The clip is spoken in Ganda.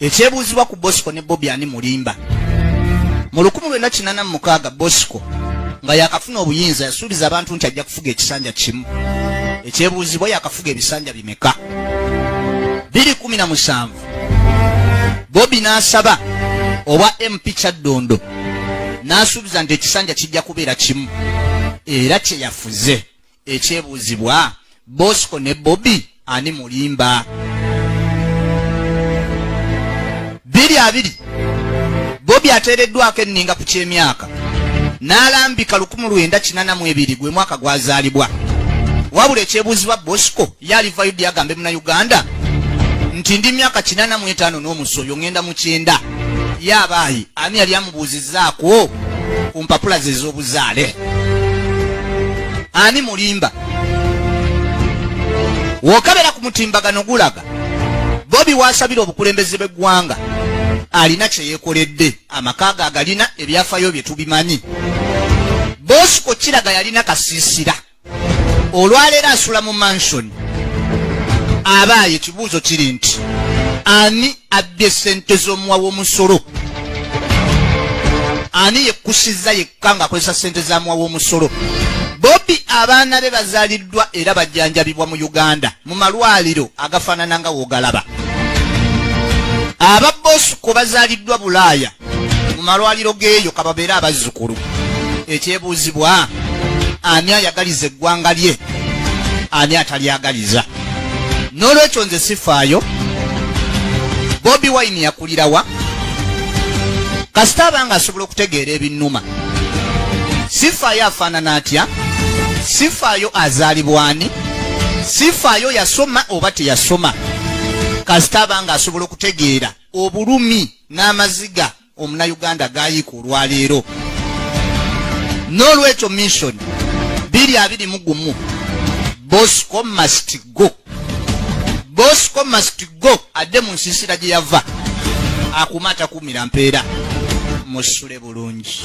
Ekyebuuzibwa ku Bosco ne Bobi, ani mulimba? Mu 1986 Bosco nga yakafuna obuyinza yasuubiza abantu nti ajja kufuga ekisanja kimu. Ekyebuuzibwa, yakafuga ebisanja bimeka? 217 Bobi n'asaba obwa MP Kyaddondo n'asuubiza nti ekisanja kijja kubeera kimu, era kye yafuze. Ekyebuuzibwa, Bosco ne Bobi, ani mulimba? 2020 Bobi ateereddwako enninga ku ky'emyaka n'alambika 1982 gwe mwaka gwazaalibwa. Wabula ekyebuuzibwa, Bosco ye alivayo ddi agambe Munnayuganda nti ndi myaka 85 n'omusobyo ngenda mu 90? Ye abaayi, ani yali amubuuzizzaako ku mpapula ze ez'obuzaale? Ani mulimba? Wokabera ku mutimbagano gulaga Bobi wasabira obukulembeze bw'eggwanga alina kye yeekoledde, amaka ge agalina, ebyafayo bye tubimanyi. Bosco kiraga yalina kasiisira, olwaleero asula mu mansion. Abaaye, ekibuuzo kiri nti ani abbye sente z'omuwa w'omusolo? Ani yekkusizza yekka ng'akozesa sente za muwa w'omusolo? Bobi abaana be bazaaliddwa era bajjanjabibwa mu Uganda mu malwaliro agafaanana nga wogalaba. Aba Bosco bazaaliddwa Bulaaya mu malwaliro g'eyo, kababeere abazzukulu. Ekyebuuzibwa, ani ayagaliza eggwanga lye, ani atalyagaliza? N'olwekyo nze sifaayo Bobi Wine yakulirawa, kasita abanga asobola okutegeera ebinnuma. Sifaayo afaanana atya, sifaayo azaalibwani, sifaayo yasoma oba teyasoma, kasita abanga asobola okutegeera obulumi n'amaziga Omunayuganda gayiika olwaleero. N'olwekyo mission 2021, Bosco must go, Bosco must go, adde mu nsiisira gye yava, akuuma atakuumira mpeera. Musule bulungi.